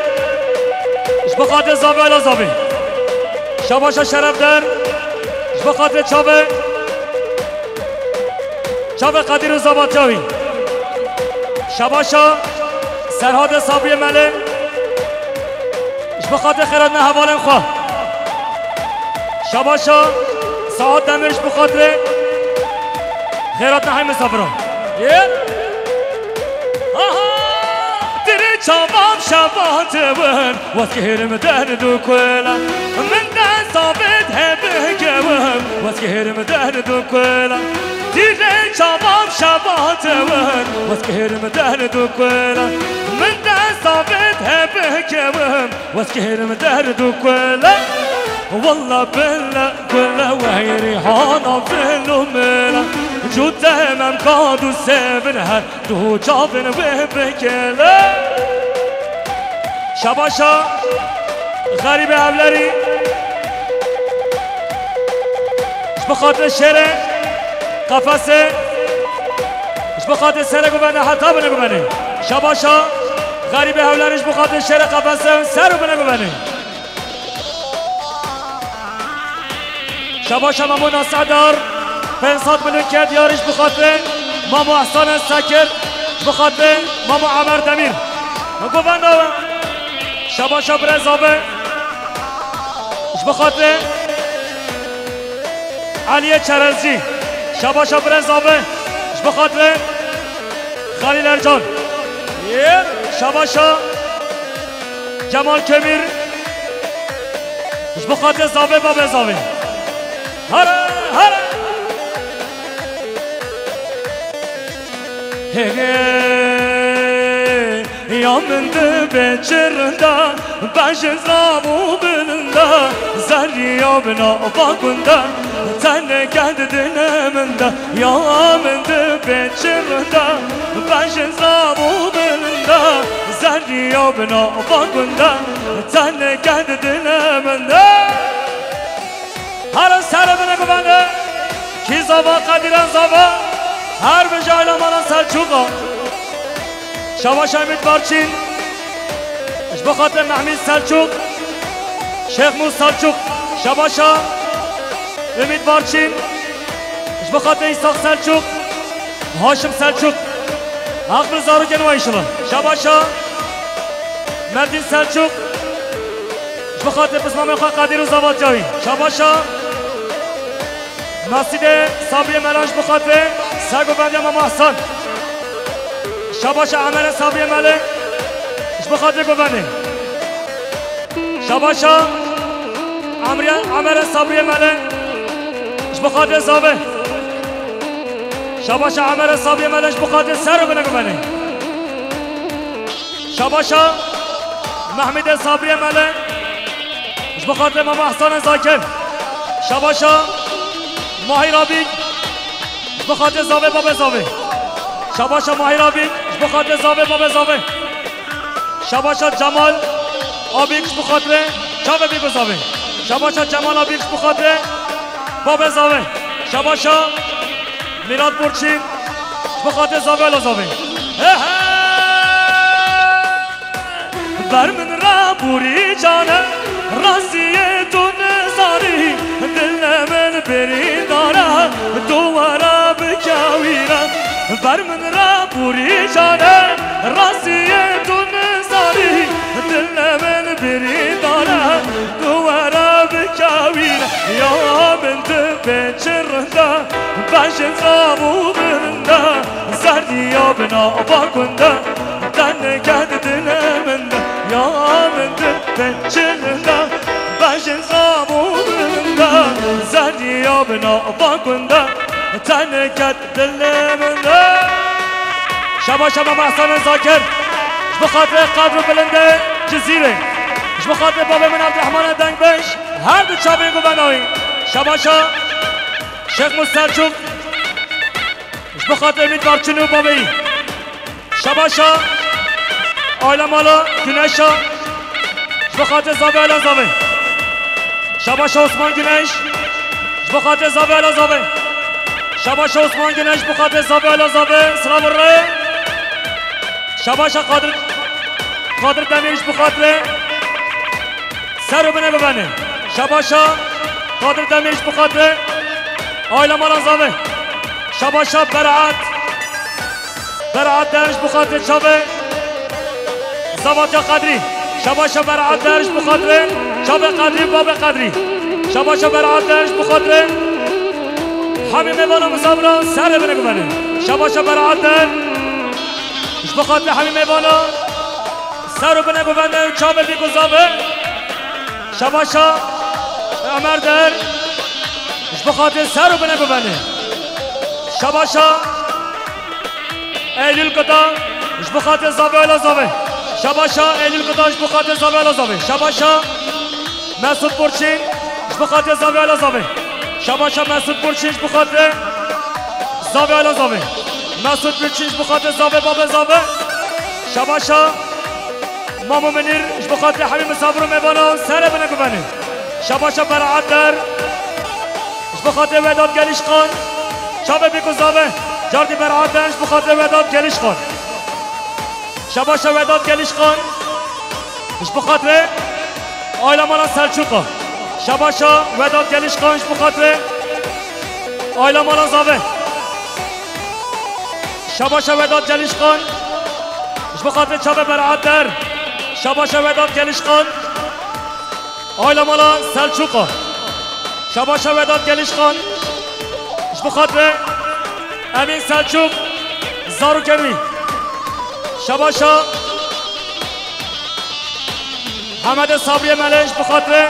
ji bo xatirê zavê aîla zavê. Şebaşa Şeref Der ji bo xatirê çavê, çavê Qedîr û zavatiya wî. Şebaşa Serhadê Sabriyê Melê ji bo xatirê xêratna hevalên xwe. Şebaşa Saad Demir ji bo xatirê xêratna hemî misafiran. Yê. Aha! Dirê çavam şebat bin, wez kirim derd û kula. Min dest avêt hebike Wezgêrim derd û kula. Tîrê çavan şebat win. Wezgêrim derd û kula. Min desta vê dihebikewim. Wezgêrim derd û kula. Walla billa kula weyrî hana fil û mila. Cû temem kad û sevin her. Tu çavên wê bikele. Şabaşa xerîbê hevlerî. Ji bo xatirê şêrê qefesê. Ji bo xatirê serê guvenê heta binê guvenê. Şabaşa xerîbê hevlerî ji bo xatirê şêrê qefesê ser û binê guvenê. Şabaşa Mamo Nasir Dar, pênc sed milyon ked yarî ji bo xatirê Mamo Ehsan Sekir, ji bo xatirê Mamo Emer Demîr. Govenda we. Şabaşa birê Zave, ji bo xatirê Eliyê Çerezcî. Şabaşa birê Zave, ji bo xatirê Xalîl Ercan. Şabaşa Cemal Kömür. Ji bo xatirê Zavê, babê Zavê. Here, here. Hege, ya min dibe çirinde, bejin zav û bilinda, zerriya bina bagunda, tenê ked dile min de. Ya min dibe çirinde, bejin zav û bilinda, zerriya bina bagunda, tenê ked dile min de. Herin serê binê guvenê, kî zava, Qedîren zava, her bi jayla mala Selçûqa. Şabaşa Ümit Barçîn, ji bo xatirê Mehmîd Selçûq, Şêx Mûs Selçûq, şabaşa Ümit Barçîn, ji bo xatirê Îshak Selçûq, Haşim Selçûq. Heq bi zarokên we înşallah. Şabaşa Merdîn Selçûq, ji bo xatirê pismamê xwe Qedîr û Zavatya wî. Şabaşa Nasîdê Sabriyê Mele ji bo xatirê sergovendiya Mama Ehsan. Şabaşa Emerê Sabriyê Mele ji bo xatirê govendê. Şabaşa Emriye, Emerê Sabriyê Mele ji bo xatirê Zavê. Şabaşa Emerê Sabriyê Mele ji bo xatirê serê binê guvenê. Şabaşa Mehmîdê Sabriyê Mele ji bo xatirê Mama Ehsanê Zakir. Şabaşa Mahîr Abîk ji bo xatirê Zavê, babê Zavê. Şabaşa Mahîr Abîk ji bo xatirê Zavê, babê Zavê. Şabaşa Cemal Abîk ji bo xatirê çavê Bîk û Zavê. Şabaşa Cemal Abîk ji bo xatirê babê Zavê. Şabaşa Mîrat Burçîn ji bo xatirê Zavê, ala Zavê. He he! Ber min re borî cane, rastiyê tu nizanî, dilê min birîndar e, tu were bikewîne. Ber min re borî cane, rastiyê tu nizanî, dilê min birîndar e, tu were bikewîne. Ya min tu pê çi rinde, bejin zav û birinde, zerdiya bina ava gund e, tenê ked dilê min de. Ya min tu pê çi rinde, bejin zav û birinde, zerdiya bina ava gund e, tenê ked dilê min de. Şabaşa Mama Ehsanê Zakir, ji bo xatirê qedr û bilindê Cizîrê, ji bo xatirê babê min Evdirehmanê Dengbêj, her du çavên guvenayî. Şabaşa Şêx Mûs Selçûk, ji bo xatirê Ümît Barçin û babeyî. Şabaşa aile mala Güneşa, ji bo xatirê Zavê, ala Zavê. Şabaşa Osman Güneş, ji bo xatirê Zavê, ala Zavê. Şabaşa Osman Güneş, ji bo xatirê Zavê, ala Zavê. Silav re. Şabaşa Qadir, Qadir Demîr, ji bo xatirê ser û binê guvenê. Şabaşa Qadir Demîr, ji bo xatirê aile mala Zavê. Şabaşa Beraat. Beraat Der ji bo xatirê çavê Zavatya Qedrî. Şabaşa Beraat Der ji bo xatirê çavê Qedrî, babê Qedrî. Şabaşa Beraat Der ji bo xatirê hemî mêvana misafira serê binê guvenê. Şabaşa Beraat Der ji bo xatirê hemî mêvana ser û binê guvenê û çavê Bîk û Zavê. Şabaşa Emer Der. Ji bo xatirê ser û binê guvenê. Şabaşa Eylül Kuta, ji bo xatirê zavê ala zavê. Şabaşa Eylül Kuta, ji bo xatirê zavê ala zavê. Şabaşa Mesut Burçin, ji bo xatirê zavê ala zavê. Şabaşa Mesut Burçin, ji bo xatirê zavê ala zavê. Mesut Burçin, ji bo xatirê zavê, babê zavê. Şabaşa Mamo Minîr, ji bo xatirê hemî misafir û mêvanan, ser û binê guvenê. Şabaşa Beraat Der, ji bo xatirê Vedat Gelîşkan, çavê bîk û zavê, cardî Beraat Der, ji bo xatirê Vedat Gelîşkan. Şabaşa Vedat Gelîşkan, ji bo xatirê aîla mala Selçûqa. Şabaşa Vedat Gelîşkan, ji bo xatirê aîla mala zavê. Şabaşa Vedat Gelîşkan, ji bo xatirê çavê Beraat Der. Şabaşa Vedat Gelîşkan, aîla mala Selçûqa. Şabaşa Vedat Gelîşkan, ji bo xatirê Emîn Selçûq, zarokên wî. Şabaşa Hemedê Sabriyê Melê, ji bo xatirê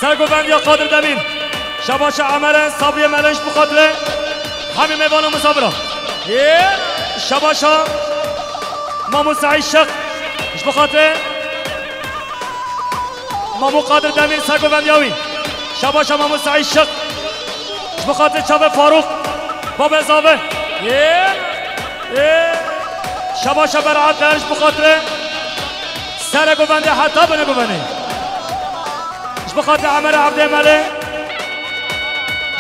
sergovendiya Qadir Demîr. Şabaşa Emerê Sabriyê Melê, ji bo xatirê hemî mêvan û misafiran. Ê, şabaşa Mamo Seîd Şiq, ji bo xatirê Mamo Qadir Demîr, sergovendiya wî. Şabaşa Mamo Seîd Şiq, ji bo xatirê çavê Farûq, babê zavê. Ê, ê, şabaşa Beraat Der, ji bo xatirê serê govendê heta binê guvenê. Ji bo xatirê Emerê Evdê Melê.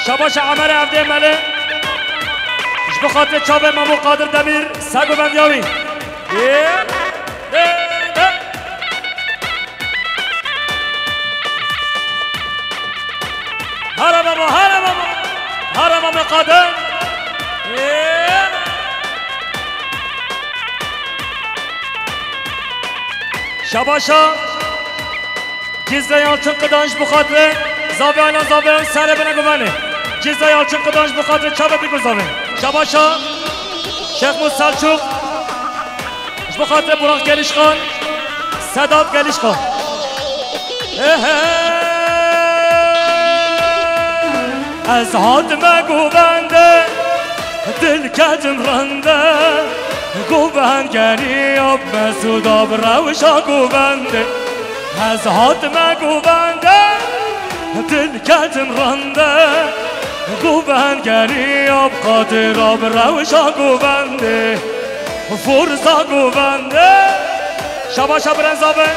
Şabaşa Emerê Evdê Melê. Ji bo xatirê çavê Mamo Qadir Demîr, sergovendiya wî. Ê, ê, ê. Hara baba, hara baba. Hara Mamo Qadir. Ê. Şabaşa Cizre Yalçın Kıdan, ji bo xatirê zavê aîla zavê, ser û binê guvenê. Cizre Yalçın Kıdan, ji bo xatirê çavê bîk û zavê. Şabaşa Şêxmûs Selçûq, ji bo xatirê Burak Gelişkan, Sedat Gelişkan. He he. Ez hatime govende, dil ketim rende. Govend geriya bi Mesûda bi rewşa govendê. Ez hatime govende, dil ketim rende. Govend geriya bi Qadira bi rewşa govendê. Forsa govendê. Şabaşa birên zavê.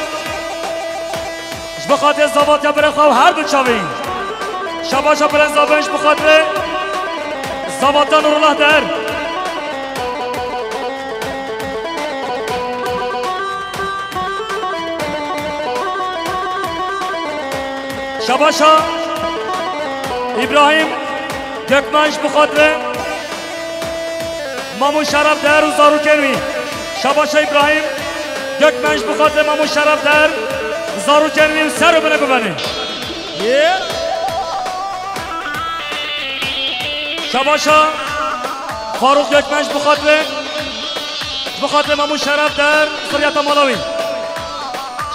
Ji bo xatirê zavatiya birê xwe û her du çavê. Şabaşa birên zavê, ji bo xatirê zavatiya Nurullah Der. Şabaşa Îbrahîm Gökmen, ji bo xatirê Mamo Şeref Der û zarokên wî. Şabaşa Îbrahîm Gökmen, ji bo xatirê Mamo Şeref Der, zarokên wî û ser û binê guvenê. Yê. Şabaşa Farûq Gökmen, ji bo xatirê, ji bo xatirê Mamo Şeref Der, ziriyeta mala wî.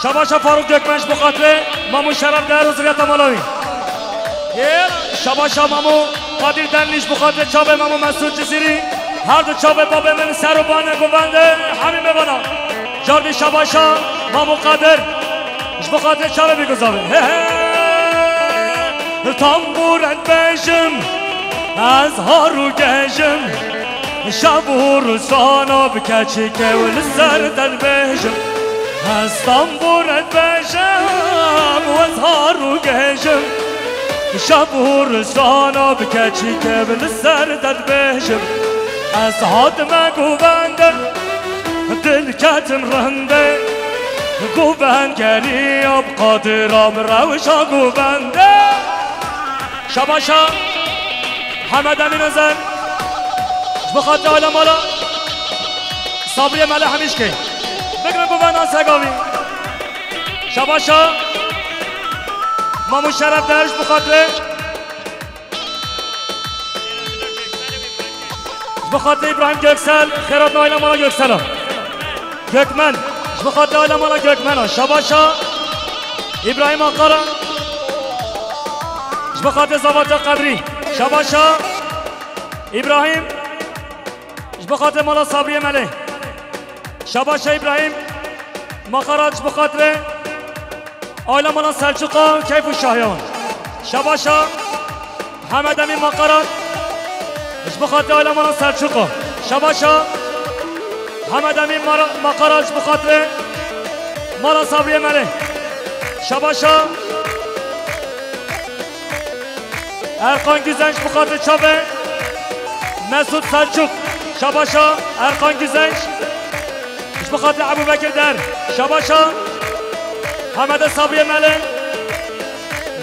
Şabaşa Farûq Gökmen, ji bo xatirê Mamo Şeref Der û ziriyeta mala wî. Yê, şabaşa Mamo Qadir Denlî, ji bo xatirê çavê Mamo Mesûd Cizîrî. Her du çavê babê min ser û banê govendê hemî mêvana. Cardî şabaşa Mamo Qadir, ji bo xatirê çavê bîk û zavê. He he. Tambûre dibêjim, ez har û gej im. Şev û rûsana bi keçikê û li ser te dibêjim. Ez tambûre dibêjim û ez har û gej im. Şev û rûsana bi keçikê û li ser te dibêjim. Ez hatime govende, dil ketim rinde. Govend geriya bi Qadira bi rewşa govende. Şabaşa Hemed Emîn Özen, ji bo xatirê aîla mala Sabriyê Mele Hemîşkê. Bigrin govenda segavî. Şabaşa Mamo Şeref Der, ji bo xatirê, ji bo xatirê Îbrahîm Göksel, xêratna aîla mala Göksel a. Gökmen, ji bo xatirê aîla mala Gökmen a. Şabaşa Îbrahîm Akara, ji Ji bo xatirê Zavata Qedrî. Şabaşa Îbrahîm. Ji bo xatirê mala Sabriyê Melê. Şabaşa Îbrahîm. Maqarat ji bo xatirê aîla mala Selçûqa û keyf û şahiya wan. Şabaşa Hemed Emîn Maqarat. Ji bo xatirê aîla mala Selçûqa. Şabaşa Hemed Emîn Mara-, Maqarat ji bo xatirê mala Sabriyê Melê. Şabaşa Erkan Güzenç ji bo xatirê çavê Mesûd Selçûk. Şabaşa Erkan Güzenç. Ji bo xatirê Ebû Bekir Der. Şabaşa Hemedê Sabriyê Melê.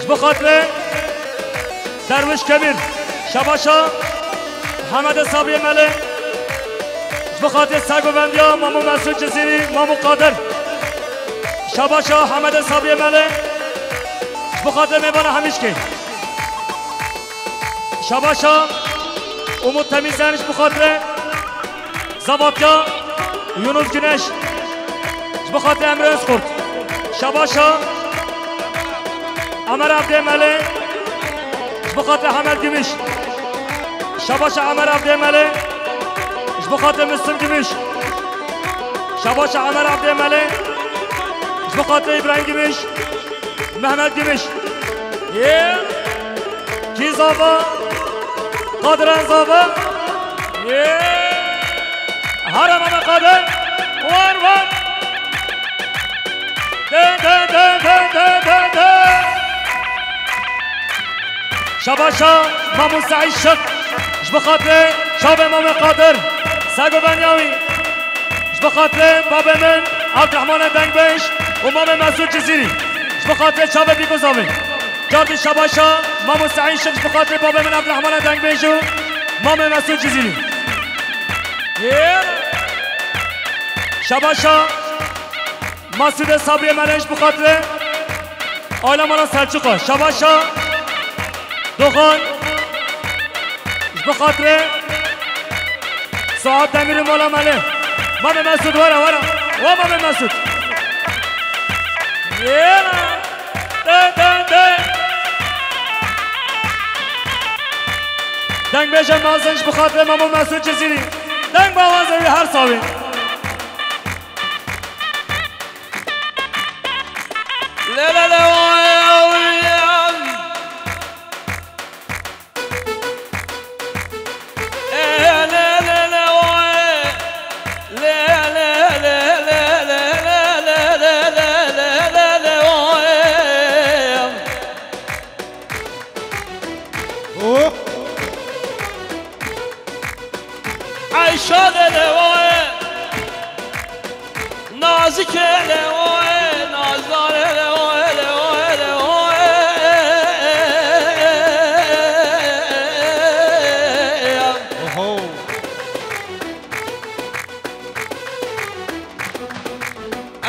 Ji bo xatirê Derwiş Kebîr. Şabaşa Hemedê Sabriyê Melê. Ji bo xatirê sergovendiya Mamo Mesûd Cizîrî, Mamo Qadir. Şabaşa Hemedê Sabriyê Melê. Ji bo xatirê mêvana Hemîşkê. Şabaşa Umut Temîzen ji bo xatirê Zavatya Yunus Güneş. Ji bo xatirê Emre Özkurt. Şabaşa Emer Evdê Melê. Ji bo xatirê Hemed Gümüş. Şabaşa Emer Evdê Melê. Ji bo xatirê Müslüm Gümüş. Şabaşa Emer Evdê Melê. Ji bo xatirê Îbrahîm Gümüş. Mehmet Gümüş. Yê. Kî zava? Qadir en zava. Yê. Hara Mehmet Qadir. War war. De, de, de. Şabaşa Mamu Seîd Şik. Ji bo xatirê çavê Mamê Qadir. Sergoveniya wî. Ji bo xatirê babê min Abdurrahmane Dengbêj û mamê Mesûd Cizîrî. Ji bo xatirê çavê Bîko Zavê. Cardî şabaşa Mamo Seîd Şik ji bo xatirê babê min Abdurrahmane Dengbêj û mamê Mesûd Cizîrî. Yê. Şabaşa Masûdê Sabriyê Melê ji bo xatirê aîla mala Selçûqa. Şabaşa Doxan. Ji bo xatirê Suat Demîrî mala Melê. Mamê Mesûd, were, were. Wa Mamê Mesûd. Yê. De, de, de. Dengbêje mezin ji bo xatirê Mamo Mesûd Cizîrî. Deng bi awaza wî her sawî. Ayşa de lewaye, Nazike lewaye, Nazare lewaye, lewaye, lewaye. Oho.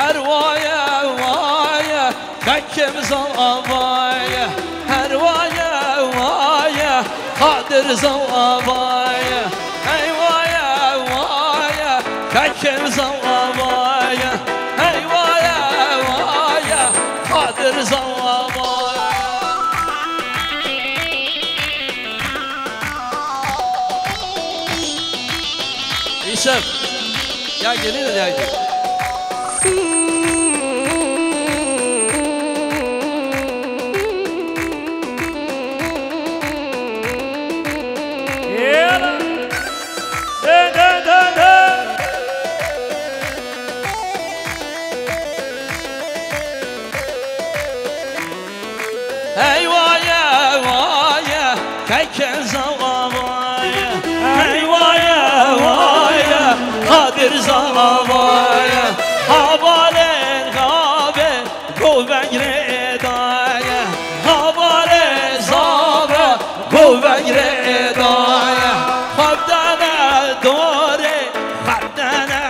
Erwaye, waye, Fekim zavaye, her waye, waye, Qadir zavaye, hey waye, waye, Fekim zavaye, hey waye, waye, Qadir zavaye. Yusuf, ya gelin de ya gelin. Hey waye, waye, keke zavaye. Hey waye, waye, Qadir zavaye. Havale gabe govengre daye. Havale zava govengre daye. Xabdane dore. Xebdene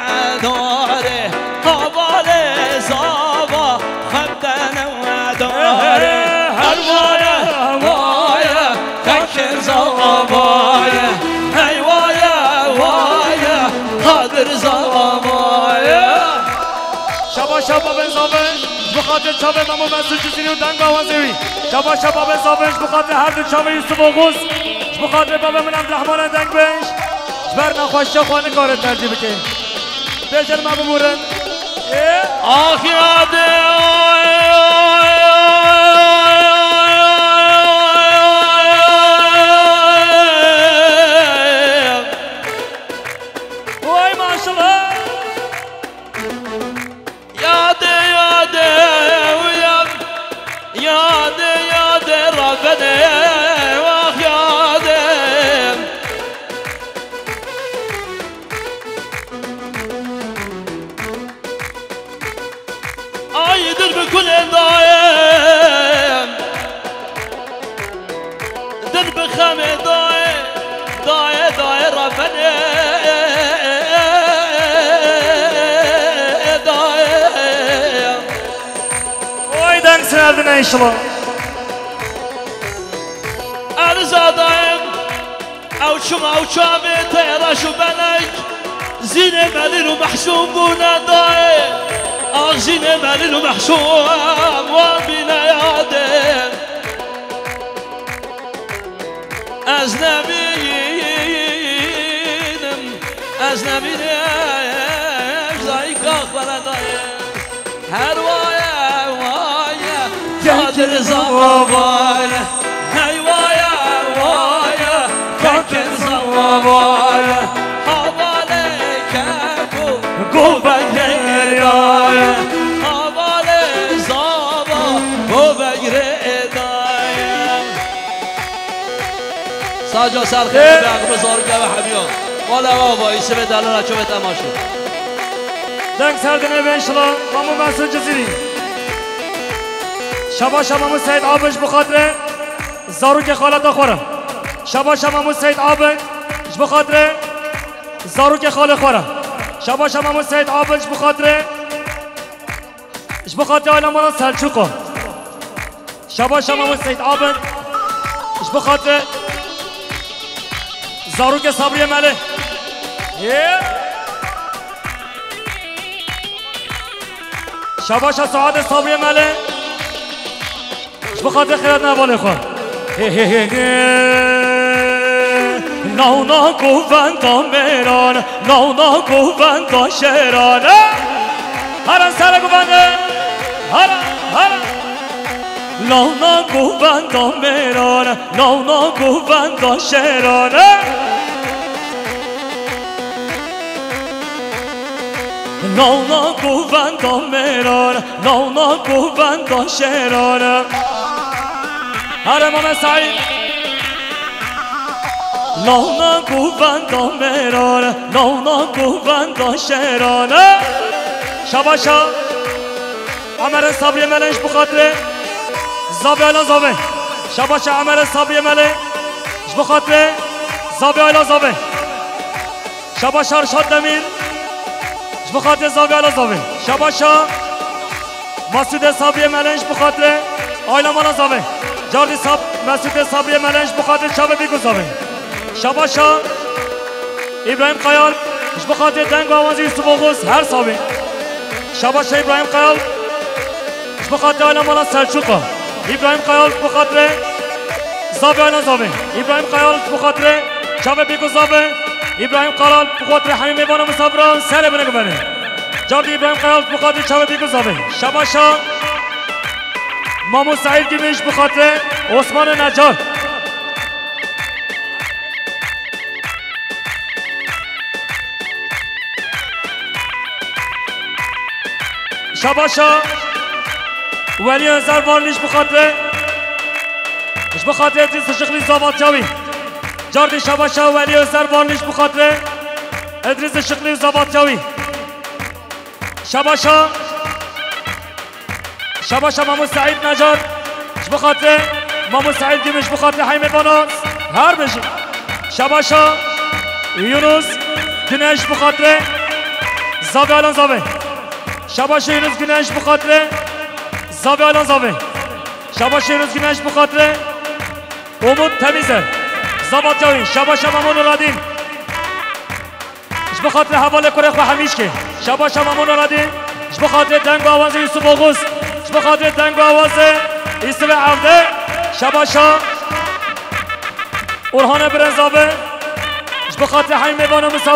dare, havale zava, xebdene dare. Her waye, waye, tekin zavaye. Hey waye, waye, Qadir zavaye. Şabaş Şaba ben Zaven, ji bo xatir çavê Memo Mesûd Cizîrî û deng awazê wî. Şaba şaba ben Zaven, ji bo xatir her du çavê Yusuf Oğuz. Ji bo xatir bavê min Evdirehmana dengbêj. Ji ber nexweşiya xwe nikare tercîh bike. Bêje li me bimûrin. Ê? Ax yadê, ay, ay, ay, ay, ay, ay, ay, ay, ay. Oy maşallah. Yadê, yadê, uyan. Yadê, yadê, ravene, wah yadê. Ay, dir bi kulê dayê. Din bi xemê dayê, dayê, dayê ravenê, dayê. Oy, deng sinerdine inşallah. Erza dayê, ew çima ew çavê te reş û belek, zînê melîl û mehşûm bûne dayê. Ah, zînê melîl û mehşûm wan bîne yadê. Ez nebînim, ez nebînim, ji dayika xwe re dayê. Her waye, waye, Kadir Zava waye. Hey waye, waye, Kadir Zava waye. Havale keko, govegre daye. Havale Zava, govegre daye. Saca serxê be, axme zarûke ve hemiya. Wala baba, îsibê delala çove temaşe. Deng ser dinê be inşallah, Mamo Mesûd Cizîrî. Şabaşa Mamo Seyîd Abid ji bo xatirê zarûkê xaleta xwe re. Şabaşa Mamo Seyîd Abid ji bo xatirê zarûkê xalê xwe re. Şabaşa Mamo Seyîd Abid ji bo xatirê Ji bo xatirê aîla mala Selçûqo. Şabaşa Mamo Seyîd Abid. Ji bo xatirê zarokê Sabriyê Melê. Yê. Şabaşa Saadê Sabriyê Melê. Ji bo xatirê xêrat nevalê xwe. He, he, he, he. Navna govenda mêran, navna govenda şêran. Hara sere govende. Hara, hara. Navna govenda mêran, navna govenda şêran. Navna govenda mêran, navna govenda şêran. Here Mame Saîd. Navna govenda mêran, navna govenda şêran. Şabaşa. Emerê Sabriyê Melê ji bo xatirê Zavê Ayla Zavê. Şabaşa Emerê Sabriyê Melê ji bo xatirê Zavê Ayla Zavê. Şabaşa Rişat Demîr ji bo xatirê Zavê Ayla Zavê. Şabaşa Mesûdê Sabriyê Melê ji bo xatirê Ayla Mala Zavê. Cardî Sab-, Mesûdê Sabriyê Melê ji bo xatirê Çavê Bîk û Zavê. Şabaşa Îbrahîm Kayal, ji bo xatirê deng û awazê Yusuf Oğuz, her sabî. Şabaşa Îbrahîm Kayal, ji bo xatirê aîla mala Selçûqa. Îbrahîm Kayal, ji bo xatirê Zavê aîla Zavê. Îbrahîm Kayal, ji bo xatirê Çavê Bîk û Zavê. Îbrahîm Kayal, ji bo xatirê hemî mêvana misafiran, serê bine guvenê. Cardî Îbrahîm Kayal, ji bo xatirê Çavê Bîk û Zavê. Şabaşa Mamo Saîd Gimîş, ji bo xatirê Osmanê Necar. Şabaşa Welî Özer Varlî ji bo xatirê, ji bo xatirê Îdrîs Işıklı û zavatya wî. Cardî şabaşa Welî Özer Varlî ji bo xatirê Îdrîs Işıklı û zavatya wî. Şabaşa. Şabaşa Mamo Seîd Necar, ji bo xatirê Mamo Seîd Gümüş, ji bo xatirê hemî mêvana, her bijî. Şabaşa Yunus Güneş, ji bo xatirê Zavê Alan Zavê. Şabaşa Yunus Güneş, ji bo xatirê Zavê Alan Zavê. Şabaşa Yunus Güneş, ji bo xatirê Umut Temizer. Zavatya wî. Şabaşa Mamo Nuradîn. Ji bo xatirê hevalê kurê xwe Hemîşkê. Şabaşa Mamo Nuradîn. Ji bo xatirê deng û awazê Yusuf Oxuz, ji bo xatirê deng û awazê Yusufê Evde, şebaşa Orhanê Birenzabi, ji bo xatirê hemî mêvana